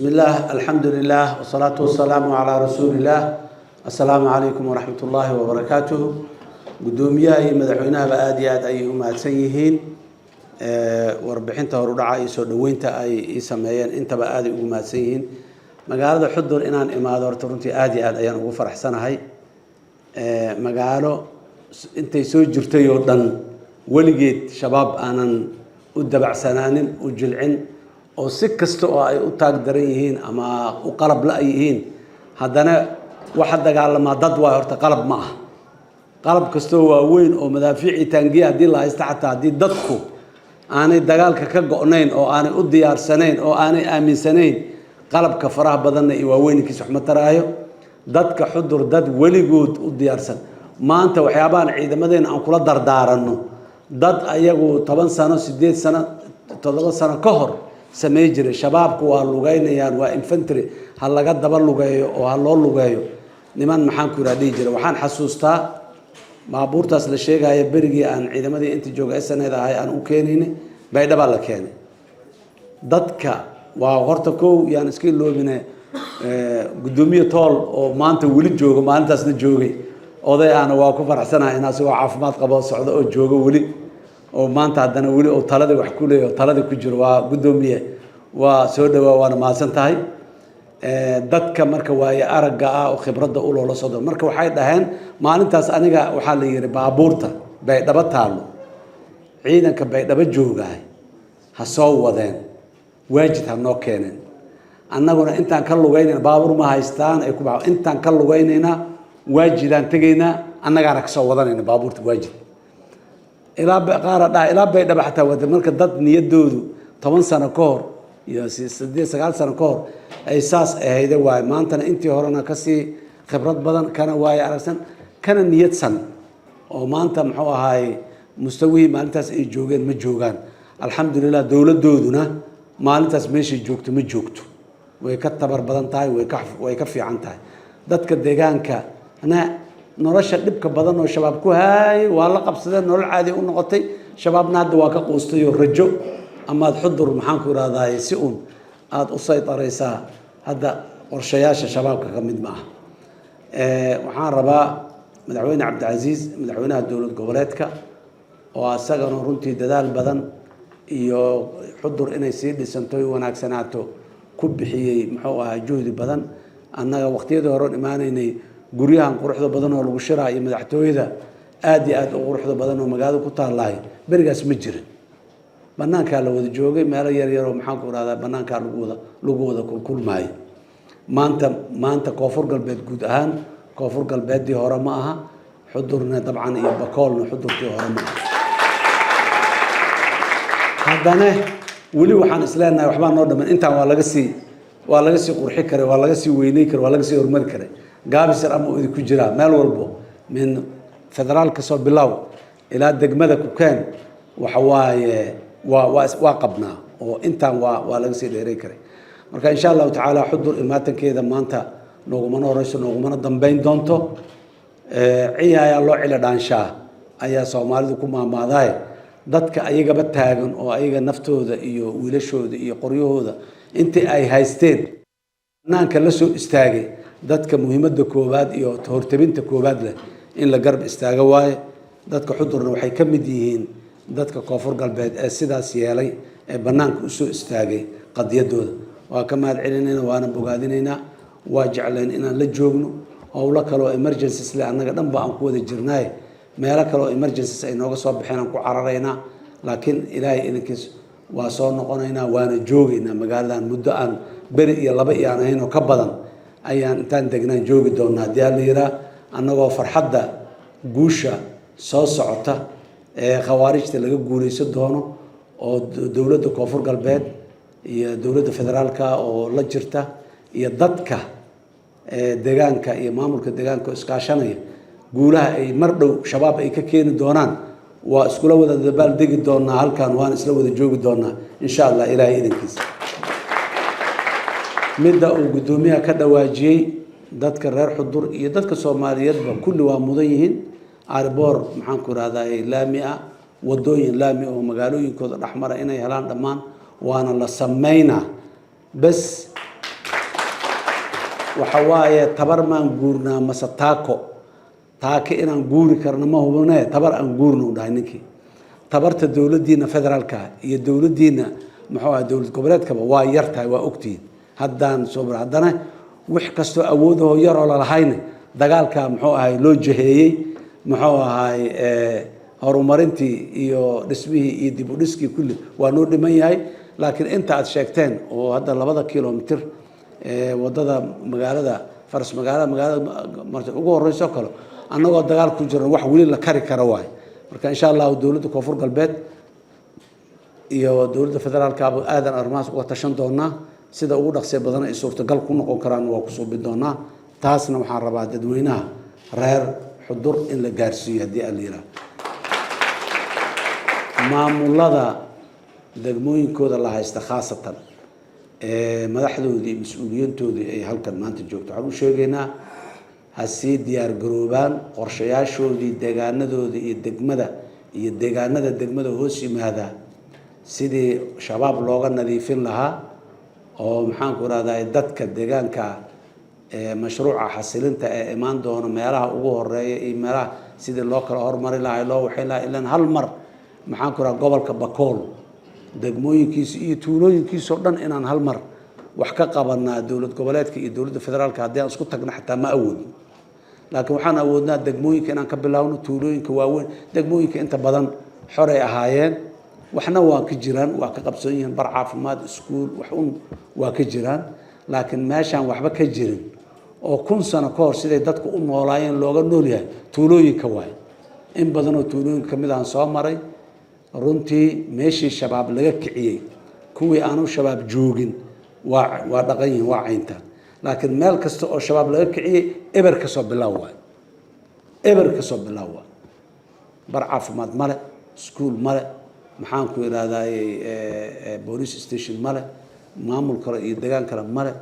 بسم الله، الحمد لله، والصلاة والسلام على رسول الله. السلام عليكم ورحمة الله وبركاته. Gudoomiyaha iyo madaxweynahaba aada iyo aad ayay u mahadsan yihiin. Warbixinta horudhaca iyo soo dhoweynta ay ii sameeyeen intaba aaday ugu mahadsan yihiin. Magaalada Xudur inaan imaado horta runtii aada iyo aad ayaan ugu faraxsanahay. Magaalo intay soo jirtay oo dhan weligeed Shabaab aanan u dabacsanaanin, u jilcin, oo si kasta oo ay u taag daran yihiin ama u qalab la yihiin, haddana waxa dagaalamaa dad waay, horta qalab ma ah. Qalab kastoo waaweyn oo madaafiici taangiya haddii la haysta, xataa haddii dadku aanay dagaalka ka go'nayn oo aanay u diyaarsanayn oo aanay aaminsanayn, qalabka faraha badanna iyo waaweynkiis wax ma taraayo. Dadka Xudur dad weligood u diyaarsan. Maanta waxyaabahan ciidamadeena aan kula dardaaranno, dad ayagu 10 sano, 8 sano, 7 sano ka hor samey jiray, Shabaabku waa lugeynayaan, waa infantry, ha laga daba lugeeyo oo ha loo lugeeyo, niman maxaan ku yidhaha dhihi jiray. Waxaan xasuustaa baabuurtaas la sheegaya berigii aan ciidamadii inta jooga SNA-da ahay aan u keenayni, Baydhabaa la keenay. Dadka waa horta kow yaan iska iloobine, guddoomiye Tool oo maanta weli jooga, maalintaasna joogay, oday ahna, waa ku faraxsanahay in asagoo caafimaad qabo, socdo oo joogo weli, oo maanta haddana weli oo taladii wax ku leeyahy oo taladii ku jiro. Waa guddoomiye, waa soo dhawaa, waana mahadsan tahay. Dadka marka waaye aragga ah oo khibradda u loola socdo, marka waxay dhaheen maalintaas aniga waxaa la yihi baabuurta Baydhabo taallo, ciidanka Baydhabo joogaay ha soo wadeen, Waajid ha noo keeneen, annaguna intaan ka lugaynayna, baabuur ma haystaan ay ku ba, intaan ka lugaynaynaa Waajidaan tegaynaa, annagaana kasoo wadanayna baabuurta Waajid ilaa qaara dhaha ilaa Baydhaba xataa wada. Marka dad niyaddoodu 10 sano ka hor iyo 8, 9 sano ka hor ay saas ahayde waaye, maantana intii horena kasii khibrad badan, kana waaye aragsan, kana niyadsan, oo maanta muxuu ahaay mustawihii maalintaas ay joogeen ma joogaan, alxamdulilah. Dowladdooduna maalintaas meeshay joogto ma joogto, way ka tabar badan tahay, way ka fiican tahay. Dadka deegaanka na nolosha dhibka badan oo Shabaab ku haayay waa la qabsadeen, nolol caadi u noqotay. Shabaabna hadda waa ka quustay oo rajo amaad Xudur maxaan ku ihahdaay si uun aada u saytaraysaa hadda qorshayaasha Shabaabka ka mid ma aha. Waxaan rabaa Madaxweyne Cabdicasiis, madaxweynaha dowlad goboleedka, oo asagana runtii dadaal badan iyo Xudur inay sii dhisanto, wanaagsanaato ku bixiyey, muxuu ahaa, juhdi badan. Annaga waqtiyadii horeon imaanaynay, guryahan quruxda badan oo lagu shiraa iyo madaxtooyada aada iyo aada u quruxda badan oo magaalada ku taallahay berigaas ma jirin. Banaankaa la wada joogay, meelo yar yar oo maxaan ku rahdaa banaankaa lagu wada kulkulmaayo. Maanta Koonfur Galbeed guud ahaan Koonfur Galbeeddii hore ma aha, Xudurna dabcan iyo Bakoolna Xudurkii hore ma aha. Haddana weli waxaan isleenahay waxbaa noo dhaman, intaan waa laga sii qurxi karay, waa laga sii weyney karay, waa laga sii horumari karay. Gaabisar ama uu idinku jiraa meel walbo, min federaal kasoo bilow ilaa degmada kukeen, waxa waaye waa qabnaa oo intaan waa laga sii dheeray karay. Marka insha Allahu tacaala Xudur imaatankeeda maanta noogumana horeyso, noogumana dambeyn doonto. Ciya ayaa loo cilo dhaanshaa ayaa Soomaalidu ku maamaadaay. Dadka ayagaba taagan oo ayaga naftooda iyo wiilashooda iyo qoryahooda intii ay haysteen banaanka la soo istaagay, dadka muhiimadda koowaad iyo hortabinta koowaad leh in la garab istaago waaye. Dadka Xudurna waxay ka mid yihiin dadka Koonfur Galbeed ee sidaas yeelay, ee banaanka usoo istaagay qadiyadooda. Waa ka mahad celinayna, waana bogaadinaynaa. Waa jecleen inaan la joogno. Howlo kale oo emergencies le annaga dhan ba aan ku wada jirnaay, meelo kale oo emergencies ay nooga soo baxeen aan ku cararaynaa, laakiin Ilaahay idinkiis waa soo noqonaynaa, waana joogaynaa magaaladan muddo aan beri iyo laba iyo aan ahayn oo ka badan ayaan intaan degnaan joogi doonaa haddii alla yiraa, annagoo farxadda guusha soo socota ee Khawaarijta laga guuleysan doono oo dowladda Koonfur Galbeed iyo dowladda federaalka oo la jirta iyo dadka deegaanka iyo maamulka deegaanka oo iskaashanaya, guulaha ay mar dhow Shabaab ay ka keeni doonaan waa iskula wada dabaaldegi doonaa halkan, waana isla wada joogi doonaa insha Allah, Ilaahay idankiisa. Midda uu guddoomiyaha ka dhawaajiyey, dadka reer Xudur iyo dadka Soomaaliyeedba kulli waa mudan yihiin airport, maxaan ku ihahdaa, laami ah, wadooyin laami oo magaalooyinkooda dhexmara inay helaan dhammaan, waana la sameynaa. Bes Waxa waaye, tabar maan guurnaa mase taako? Taake inaan guuri karno ma hubine, tabar aan guurno, u dhahay ninkii. Tabarta dowladdiina federaalka iyo dowladdiina, muxuu ahay, dowlad goboleedkaba waa yar tahay, waa ogtihiin. Haddaan soo, haddana wix kastoo awoodahoo yaroo lalahayna dagaalka, muxuu ahay, loo jaheeyey, muxuu ahay, horumarintii iyo dhismihii iyo dib u dhiskii kulli waa noo dhiman yahay. Laakiin inta aad sheegteen oo hadda 2da kilomitir wadada magaalada faras magaalada, magaalada ugu horeyso kale, annagoo dagaal ku jirno, wax weli la kari karo waay. Marka insha Allahu dowladda Koonfur Galbeed iyo dowladda federaalkaaba aadan arrimahaas uga tashan doonaa. Sida ugu dhaqsiya badan ay suurtagal ku noqon karaan waa ku suubin doonaa. Taasna waxaan rabaa dadweynaha reer Xudur in la gaarsiiyo, haddii aan la yidhaha. Maamulada degmooyinkooda la haysta, khaasatan madaxdoodii iyo mas-uuliyiintoodii ay halkan maanta joogto, waxaan u sheegaynaa ha sii diyaar garoobaan qorshayaashoodii deegaanadooda iyo degmada iyo deegaanada degmada hoos yimaada, sidii Shabaab looga nadiifin lahaa oo, maxaanku rahday, dadka deegaanka mashruuca xasilinta ee imaan doono meelaha ugu horeeya iyo meelaha sidii loo kala hormari lahaa, loo waxayn lahaa. Ilan hal mar, maxaan ku raha, gobolka Bakool degmooyinkiisa iyo tuulooyinkiisa oo dhan inaan hal mar wax ka qabanaa, dowlad goboleedka iyo dowladda federaalka haddii aan isku tagno xataa ma awoodno. Laakiin waxaan awoodnaa degmooyinka inaan ka bilaawno, tuulooyinka waaweyn. Degmooyinka inta badan xoray ahaayeen, waxna waa ka jiraan, waa ka qabsoon yihiin, bar caafimaad, iskuul, wax un waa ka jiraan. Laakiin meeshaan waxba ka jirin oo 1000 sano ka hor siday dadku u noolaayeen looga nool yahay tuulooyinka waay. In badanoo tuulooyinka kamid ahaan soo maray, runtii meeshii Shabaab laga kiciyey, kuwii aanu Shabaab joogin waa dhaqan yihiin, waa cayntaan. Laakiin meel kasta oo Shabaab laga kiciyey, eber ka soo bilaaw waay, eber ka soo bilaaw waay. Bar caafimaad male, iskuul male, maxaan ku idhahdaayey, police station male, maamul kale iyo degaan kale male.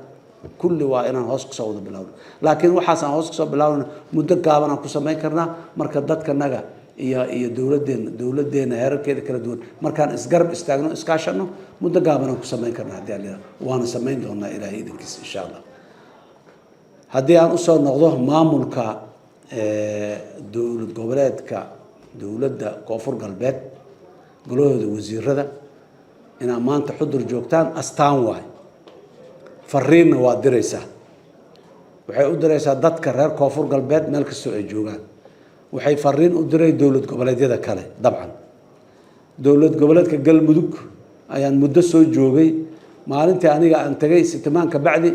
Kulli waa inaan hoos kasoo wada bilawno. Laakiin waxaas aan hoos kasoo bilaawna muddo gaaban aan ku samayn karnaa. Marka dadkanaga iyo dowladdeena heerarkeeda kala duwan markaan isgarab istaagno, iskaashano, muddo gaaban aan ku samayn karnaa, haddii Alla yidhahdo. Waana samayn doonaa, Ilaahay idinkiis, insha Allah. Haddii aan usoo noqdo maamulka dowlad goboleedka, dowladda Koonfur Galbeed, golahooda wasiirada, inaad maanta Xudur joogtaan astaan waay, fariinna waa diraysaa. Waxay u diraysaa dadka reer Koonfur Galbeed meel kastoo ay joogaan. Waxay fariin u diray dowlad goboleedyada kale. Dabcan dowlad goboleedka Galmudug ayaan muddo soo joogay. Maalintii aniga aan tegay sitimaan ka bacdi,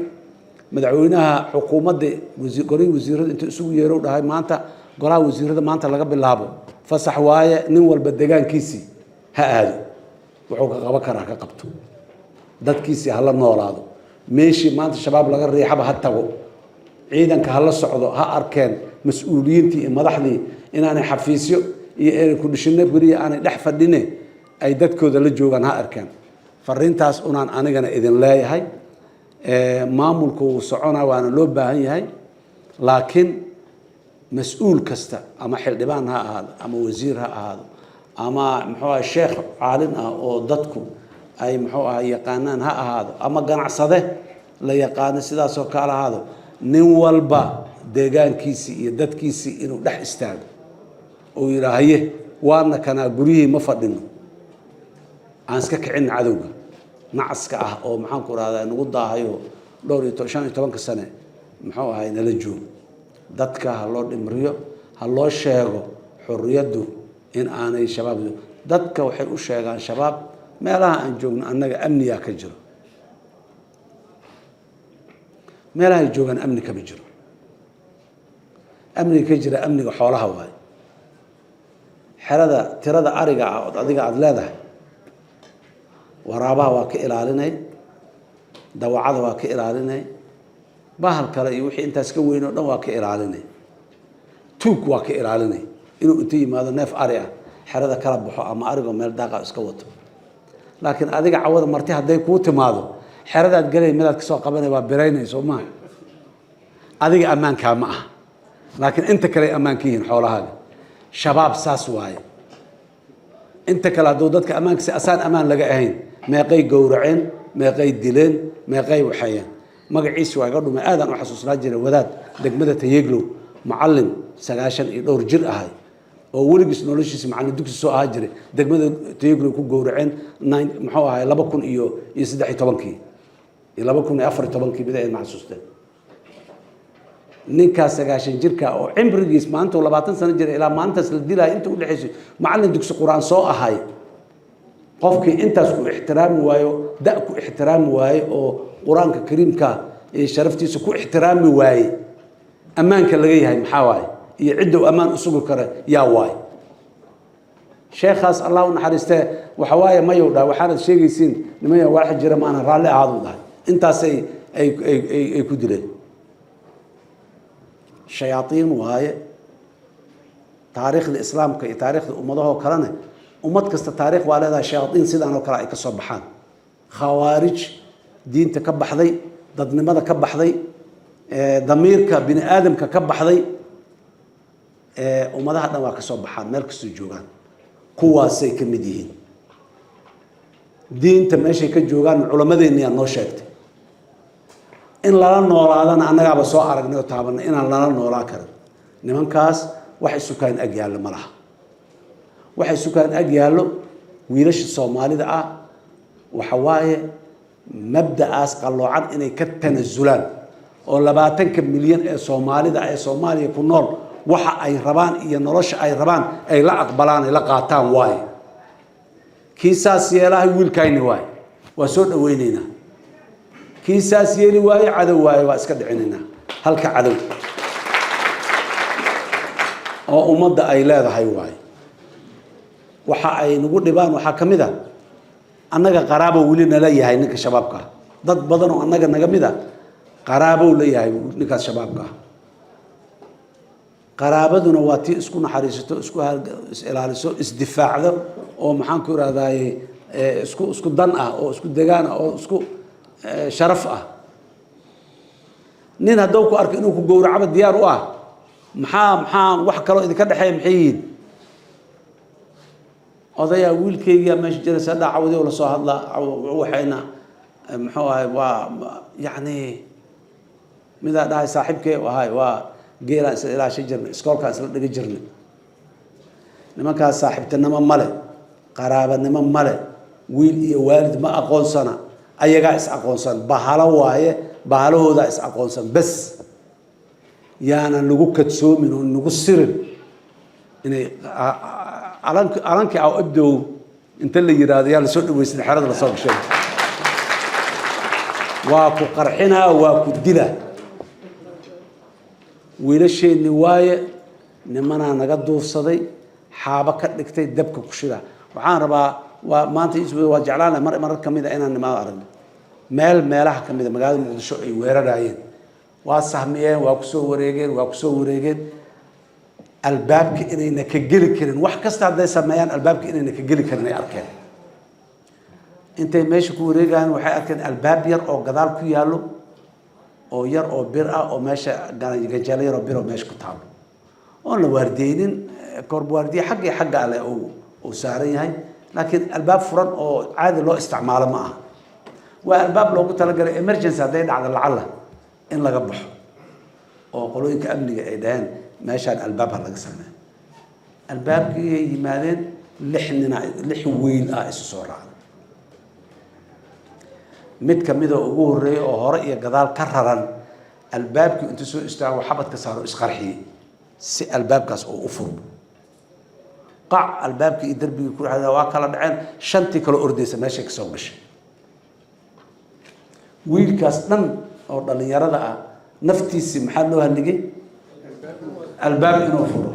madaxweynaha xukuumadda golihii wasiirada intuu isugu yeero dhahay, "Maanta golaha wasiirada, maanta laga bilaabo fasax waaye, nin walba degaankiisii ha aado, wuxuu ka qaban karaa ka qabto, dadkiisii hala noolaado, meeshii maanta Shabaab laga riixaba ha tago, ciidanka hala socdo, ha arkeen mas-uuliyiintii iyo madaxdii inaanay xafiisyo iyo air conditionno guriya aanay dhex fadhine, ay dadkooda la joogaan ha arkeen." Fariintaas unaan anigana idin leeyahay. Maamulku wuu soconaa, waana loo baahan yahay. Laakiin mas-uul kasta, ama xildhibaan ha ahaado, ama wasiir ha ahaado, ama muxuu aha, sheekh caalin ah oo dadku ay, muxuu aha, yaqaanaan ha ahaado, ama ganacsade la yaqaano sidaasoo kale ahaado, nin walba deegaankiisii iyo dadkiisii inuu dhex istaago oo yidhaa, "Haye, waana kanaa, guryihii ma fadhino, aan iska kicina cadowga nacaska ah oo, maxaan ku rahdaa, nagu daahayo dhowr iyo 15-ka sane, muxuu ahay, nala joogo." Dadka ha loo dhimriyo, ha loo sheego xorriyaddu in aanay Shabaab. Dadka waxay u sheegaan Shabaab meelaha aan joogno annaga amniyaa ka jiro. Meelaha ay joogaan amni kama jiro. Amniga ka jira amniga xoolaha waaye. Xerada tirada ariga ah ood adiga aada leedahay, waraabaha waa ka ilaalinay, dawacada waa ka ilaalinay, bahal kale iyo wixii intaas ka weyn oo dhan waa ka ilaalinay, tuug waa ka ilaalinay inuu inta yimaado neef ari ah xerada kala baxo ama arigoo meel daaqa iska wato. Laakiin adiga cawada marti hadday kuu timaado, xeradaad gelay midaad kasoo qabanay, waa biraynay, soo maa? Adiga ammaankaa ma aha, laakiin inta kale ammaan ka yihiin xoolahaaga. Shabaab saas waaye. Inta kale hadduu dadka ammaankiisa asaan ammaan laga ahayn, meeqay gowraceen, meeqay dileen, meeqay waxeeyeen? Magaciisi waa iga dhumay, aadaan u xasuusnaa jiray. Wadaad degmada Tayeglow, macallin 90 iyo dhowr jir ahay oo weligiis noloshiisa macallin dugsi soo ahaa jiray, degmada Tayeglow ku gowraceen nine, muxuu ahay, 2013-kii iyo 2014-kii mid ay ma xasuusteen. Ninkaas 90 jirka oo cimrigiis maalintuu 20 sano jira ilaa maalintaas la dilaya inta udhexaysay macallin dugsi Qur-aan soo ahay, qofkii intaas ku ixtiraami waayo, da ku ixtiraami waaye, oo Qur-aanka Kariimka iyo sharaftiisa ku ixtiraami waaye, ammaanka laga yahay maxaa waaye? Iyo cidda uu ammaan u sugi kara yaa waaye? Sheekhaas Allah u naxariistee, waxa waaye mayow dhahay, waxaanad sheegaysiin nimaya waaxa jira maana, raalli ahaaduu dhahay. Intaasay ay ku dileen. Shayaaiin waaye. Taariikhda Islaamka iyo taariikhda ummadahoo kalena, ummad kasta taarikh waa leedahay shayaaiin sidaan oo kale ay ka soo baxaan, khawaarij diinta ka baxday, dadnimada ka baxday, damiirka bini aadamka ka baxday. Ummadaha dhan waa ka soo baxaan meel kastoo joogaan, kuwaasay ka mid yihiin. Diinta meeshay ka joogaan culamadeenniyaa noo sheegtay. In lala noolaadana annagaaba soo aragnay oo taabanay inaan lala noolaa karin nimankaas. Wax isukaan ag yaallo ma laha. Waxa isukaan ag yaallo wiilasha Soomaalida ah waxa waaye mabda'aas qalloocan inay ka tanasulaan, oo 20-ka milyan ee Soomaalida ee Soomaaliya ku nool waxa ay rabaan iyo nolosha ay rabaan ay la aqbalaan, ay la qaataan waaye. Kii saas yeelahay wiilkayni waaye, waa soo dhaweyneynaa. Kii saas yeeli waaye, cadow waaye, waa iska dhicinaynaa. Halka cadow oo ummadda ay leedahay waaye. Waxa ay nagu dhibaan waxaa ka mid a, annaga qaraabo weli nala yahay ninka Shabaabka ah. Dad badan oo annaga naga mid a qaraabow la yahay ninkaas Shabaabka ah. Qaraabaduna waa tii isku naxariisato, isku is ilaaliso, isdifaacdo, oo maxaan ku irahdaye, isku dan ah, oo isku degaan ah, oo isku sharaf ah. Nin hadduu ku arko inuu ku gowracaba diyaar u ah, maxaa wax kaloo idinka dhexeeya? Maxay yihiin? Odayaa wiilkaygiyaa meesha jira, sadhaa cawdi oo lasoo hadlaa waxayna, muxuu ahay, waa yacni midaa dhahay saaxiibkey u ahay, waa geelaan isla ilaashan jirnay, iskoolkaan isla dhiga jirnay. Nimankaas saaxiibtinimo male, qaraabanimo male, wiil iyo waalid ma aqoonsana, ayagaa is aqoonsan. Bahalo waaye, bahalahoodaa is aqoonsan bes. Yaanan lagu kadsoomin oo nagu sirin inay calankii aw abdow inta la yiraahdo yaa lasoo dhaweysan, xerada lasoo gashay, waa ku qarxinaa, waa ku dilaa. Wiilasheenni waaye, nimanaa naga duufsaday, xaabo ka dhigtay, dabka ku shida. Waxaan rabaa, waa maanta waa jeclaan lahay mar marar kamid a inaan nimaado aragno meel meelaha kamid a magaalada Muqdisho ay weerarayeen. Waa sahmiyeen, waa kusoo wareegeen, waa kusoo wareegeen. Albaabka inayna ka geli karin, wax kasta hadday sameeyaan, albaabka inayna ka geli karin ay arkeen. Intay meesha ku wareegayaan waxay arkeen albaab yar oo gadaal ku yaallo, oo yar oo bir ah, oo meesha ganjeelo yar oo bir oo meesha ku taalo, oon la waardiyeynin, korba waardiye xagga iyo xagga ale uu saaran yahay, laakiin albaab furan oo caadi loo isticmaalo ma aha. Waa albaab loogu talagalay emergency hadday dhacdo lacalla in laga baxo, oo qolooyinka amniga ay dhaheen meeshaan albaab ha laga sameeyo. Albaabkii ay yimaadeen, lix nina, lix wiil ah isu soo raacday. Mid kamida ugu horreeyay oo hore iyo gadaal ka raran, albaabkii intuu soo istaago xabadka saaro, isqarxiyey si albaabkaas oo u furmo. Qac, albaabkii iyo darbigii ku dhexda waa kala dhaceen. Shantii kaloo ordaysa meeshay ka soo gashay. Wiilkaas dhan oo dhalinyarada ah naftiisii maxaa loo haligay? Albaab inuu furo.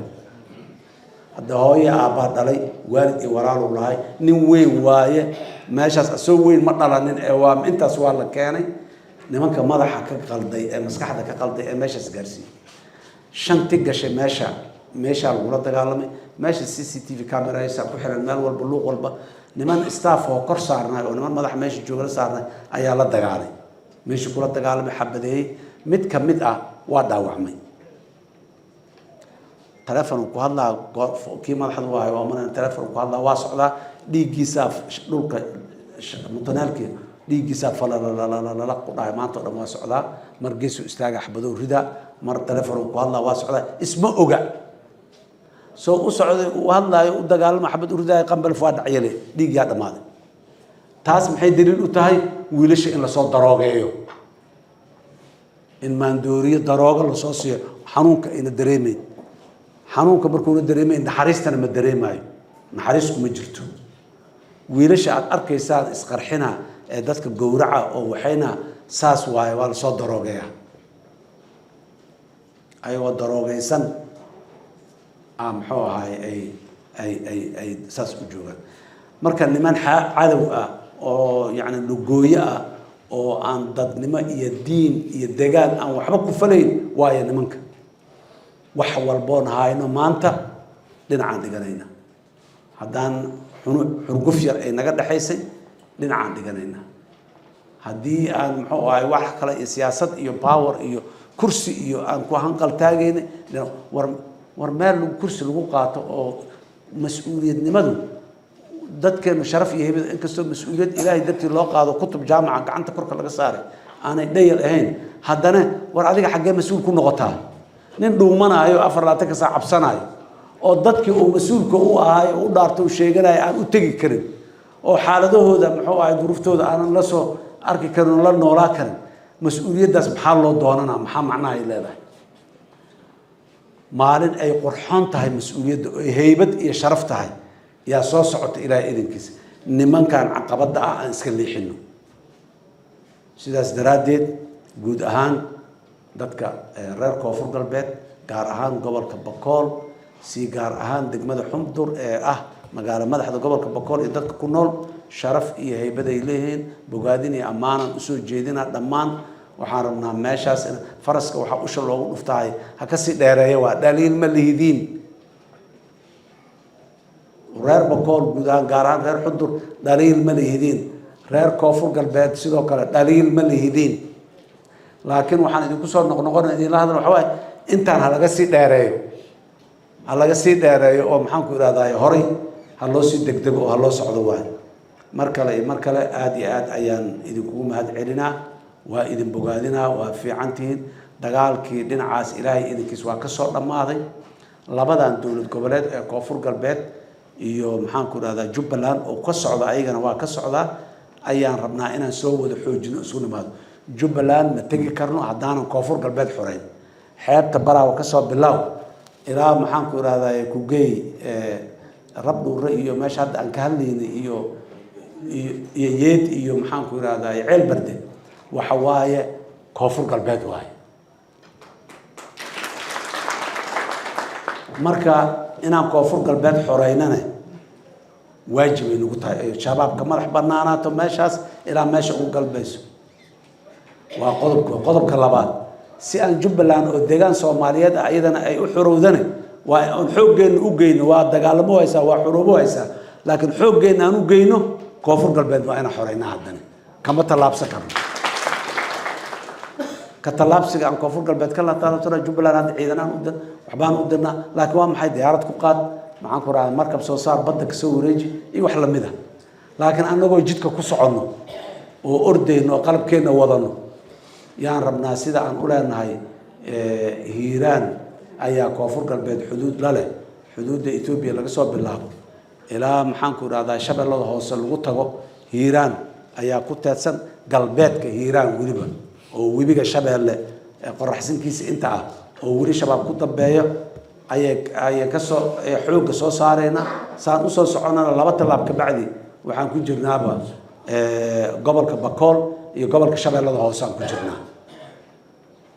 Hadda hooye aabbaa dhalay, waalid iyo walaaluu lahay, nin weyn waaye. Meeshaas asoo weyn ma dhalanin ee waa intaas waa la keenay. Nimanka madaxa ka qalday ee maskaxda ka qalday ee meeshaas gaarsiiyey, shanti gashay meesha, meeshaa lagula dagaalamay. Meesha CCTV camerasa ku xiran meel walba, luuq walba. Niman staff oo kor saarnay oo niman madaxa meesha joogala saarnay ayaa la dagaalay, meesha kula dagaalamay, xabadeeyey. Mid ka mid ah waa dhaawacmay, telefon ku hadlaa, kii madaxda u ahay waa mana telefon ku hadlaa, waa socdaa, dhiiggiisaa dhulka mutanaalkii. Dhiiggiisaa falalalalala ku dhahay. Maanta o dhan waa socdaa, mar geesuu istaaga, xabadou ridaa, mar telefon ku hadlaa, waa socdaa, isma oga. Soo u socday, uu hadlaayo, u dagaalama, xabad u ridaayo, qambalif waa dhacyale, dhiigyaa dhammaaday. Taas maxay daliil u tahay? Wiilasha in lasoo daroogeeyo, in maandooriyo daroogo lasoo siiyo, xanuunka ayna dareemeyn. Xanuunka markuuna dareemeyn, naxariistana ma dareemaayo, naxariisku ma jirto. Wiilasha aada arkaysaan isqarxina ee dadka gowraca oo waxayna saas waaye, waa lasoo daroogeeyaa. Ayagoo daroogeysan a muxuu ahaay ay saas u joogaan. Marka niman cadow ah oo yacni lugooyo ah oo aan dadnimo iyo diin iyo degaan aan waxba ku falayn waayo nimanka. Wax walboon hayno maanta dhinacaan dhiganayna. Haddaan xunu xurguf yar ay naga dhexaysay, dhinacaan dhiganayna. Haddii aan muxuu ahay wax kale iyo siyaasad iyo power iyo kursi iyo aan ku hanqal taagayna, war meel lagu kursi lagu qaato oo mas-uuliyadnimadu dadkeenu sharaf iyo hebid, inkastoo mas-uuliyad Ilaahay dartii loo qaado, kutub jaamaca gacanta korka laga saaray aanay dhayal ahayn, haddana war adiga xaggee mas-uul ku noqotaa? Nin dhuumanaayo, 24-ka saac cabsanaayo, oo dadkii uu mas-uulka u ahaay oo u dhaarto u sheeganayo aan u tegi karin, oo xaaladahooda, muxuu ahay, duruuftooda aanan la soo arki karin oo la noolaa karin, mas-uuliyaddaas maxaa loo doonanaa? Maxaa macnaha ay leedahay? Maalin ay qurxoon tahay mas-uuliyadda oo ay haybad iyo sharaf tahay yaa soo socota, Ilaahay idinkiisa. Nimankan caqabadda ah aan iska leexino. Sidaas daraaddeed, guud ahaan dadka reer Koonfur Galbeed, gaar ahaan gobolka Bakool, si gaar ahaan degmada Xundur ee ah magaalo madaxda gobolka Bakool, iyo dadka ku nool sharaf iyo haybad ay leeyihiin, bogaadin iyo ammaanan usoo jeedina dhammaan. Waxaan rabnaa meeshaas faraska waxaa usha loogu dhuftahay ha kasii dheereeya. Waa dhaliil ma lihidiin, reer Bakool guud ahaan, gaar ahaan reer Xudur, dhaliil ma lihidiin. Reer Koonfur Galbeed sidoo kale dhaliil ma lihidiin. Laakiin waxaan idinku soo noqnoqona, idinla hadal, waxa waaye intaan ha laga sii dheereeyo, ha laga sii dheereeyo, oo maxaan ku ihahdaay, horay ha loo sii degdego oo ha loo socdo. Waay mar kale iyo mar kale aada iyo aad ayaan idinkugu mahad celinaa, waa idin bogaadinaa, waa fiican tihiin. Dagaalkii dhinacaas Ilaahay idinkiis waa kasoo dhammaaday. Labadan dowlad goboleed ee Koonfur Galbeed iyo maxaan ku ihahdaa Jubbaland oo ka socda, ayagana waa ka socdaa, ayaan rabnaa inaan soo wada xoojino, isu nimaado. Jubbaland ma tegi karno haddaanan Koonfur Galbeed xoreyn. Xeebta Baraawa kasoo bilaaw ilaa maxaan ku ihahdaa kugeey Rabdhuure iyo meesha hadda aan ka hadlaynay iyo Yeed iyo maxaan ku ihahdaa Ceel Barde, waxa waaye Koonfur Galbeed waaye. Marka inaan Koonfur Galbeed xoreynana waajib ay nagu tahay, ay Shabaabka madax banaanaato meeshaas ilaa meesha ugu galbayso. Waa qodobka. Qodobka labaad, si aan Jubbaland oo deegaan Soomaaliyeed ah iyadana ay u xorowdane, waa aan xooggeenna u geyno. Waa dagaalamo haysaa, waa xoroobo haysaa, laakiin xooggeenna aan u geyno Koonfur Galbeed waa inaan xoreynaa. Haddana kama tallaabsan karno. Ka tallaabsiga aan Koonfur Galbeed ka tallaabsana, Jubbaland hadda ciidanaan u dir, waxbaan u dirnaa, laakiin waa maxay? Diyaarad ku qaad, maxaan ku rahdaa, markab soo saar, badda kasoo wareeji iyo wax lamid a. Laakiin annagoo jidka ku soconno oo ordayno oo qalabkeenna wadano yaan rabnaa. Sida aan u leenahay Hiiraan ayaa Koonfur Galbeed xuduud la leh, xuduudda Etoobiya laga soo bilaabo ilaa maxaan ku idhahdaa Shabeellada Hoose lagu tago, Hiiraan ayaa ku teedsan galbeedka Hiiraan, weliba oo webiga Shabeelle qoraxsinkiisa inta ah oo weli Shabaab ku dambeeyo ayay kasoo xoogga soo saarayna. Saan usoo soconana, laba tallaab ka bacdi waxaan ku jirnaaba gobolka Bakool iyo gobolka Shabeellada Hoose aan ku jirnaa,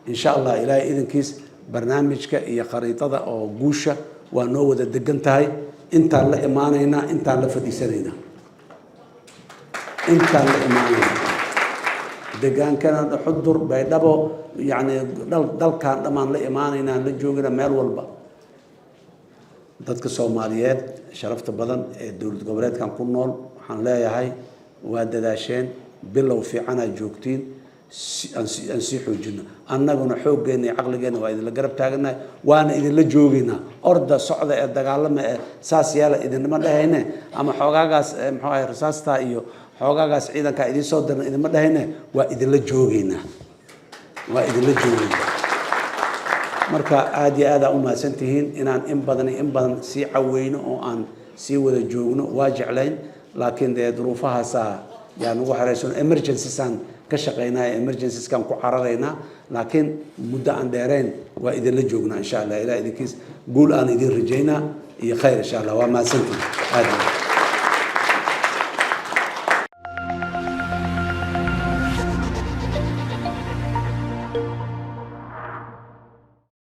insha Allah. Ilaahay idinkiis, barnaamijka iyo khariidada oo guusha waa noo wada degan tahay. Intaan la imaanaynaa, intaan la fadhiisanaynaa, intaan la imaanaynaa degaankana Xudur, Baydhabo, yacni dalkan dhammaan la imaanaynaa, la joogina meel walba. Dadka Soomaaliyeed sharafta badan ee dowlad goboleedkan ku nool waxaan leeyahay, waa dadaasheen, bilow fiicanaa joogtiin. Aan sii xoojino annaguna xooggeenna iyo caqligeenna. Waa idinla garab taaganahay, waana idinla joogaynaa. Orda, socda ee dagaalama ee saas yeela idinma dhehayne, ama xoogaagaas muxuu ahay, rasaastaa iyo xoogaagaas ciidankaa idiin soo dirna idinma dhehayne. Waa idinla joogaynaa, waa idinla joogaynaa. Marka aada iyo aad aa u mahadsan tihiin. Inaan in badan iyo in badan sii caweyno oo aan sii wada joogno waa jeclayn, laakiin dee duruufahaasaa yaa nagu xeraysan. Emergenciesaan ka shaqaynaya, emergencieskaan ku cararaynaa, laakiin muddo aan dheerayn waa idinla joognaa, insha Allah. Ilaa idinkiis guul aan idin rajaynaa iyo khayr, insha Allah. Waa mahadsantihiin aad iyo aad.